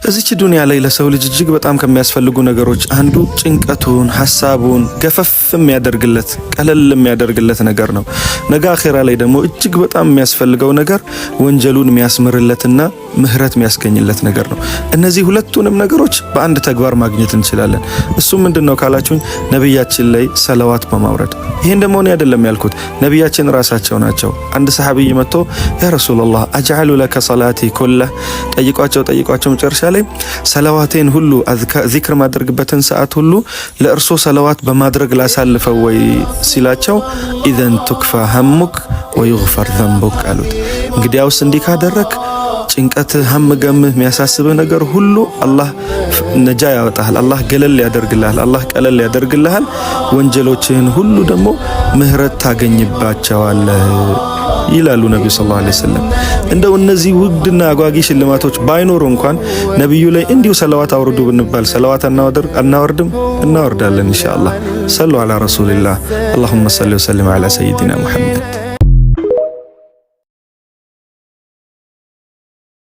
እዚች ዱንያ ላይ ለሰው ልጅ እጅግ በጣም ከሚያስፈልጉ ነገሮች አንዱ ጭንቀቱን፣ ሀሳቡን ገፈፍ የሚያደርግለት፣ ቀለል የሚያደርግለት ነገር ነው። ነገ አኼራ ላይ ደግሞ እጅግ በጣም የሚያስፈልገው ነገር ወንጀሉን የሚያስምርለትና ምህረት የሚያስገኝለት ነገር ነው። እነዚህ ሁለቱንም ነገሮች በአንድ ተግባር ማግኘት እንችላለን። እሱ ምንድን ነው ካላችሁኝ ነቢያችን ላይ ሰለዋት በማውረድ። ይህን ደግሞ እኔ አይደለም ያልኩት፣ ነቢያችን ራሳቸው ናቸው። አንድ ሰሐቢይ መጥቶ يا رسول الله أجعل لك صلاتي كلها ጠይቋቸው ጠይቋቸው መጨረሻ ላይ ሰለዋቴን ሁሉ፣ ዚክር ማደርግበትን ሰዓት ሁሉ ለእርሶ ሰለዋት በማድረግ ላሳልፈው ወይ ሲላቸው إذن تكفى همك ويغفر ذنبك አሉት። እንግዲያውስ እንዲህ ካደረግ ጭንቀት፣ ሀም ገምህ፣ የሚያሳስብህ ነገር ሁሉ አላህ ነጃ ያወጣሃል፣ አላህ ገለል ያደርግልሃል፣ አላህ ቀለል ያደርግልሃል። ወንጀሎችህን ሁሉ ደግሞ ምህረት ታገኝባቸዋለህ ይላሉ ነቢዩ صلى الله عليه وسلم። እንደው እነዚህ ውድና አጓጊ ሽልማቶች ባይኖሩ እንኳን ነቢዩ ላይ እንዲሁ ሰለዋት አውርዱ ብንባል ሰለዋት አናወርድም? እናወርዳለን ኢንሻአላህ። صلوا على رسول الله። اللهم صل وسلم على سيدنا محمد።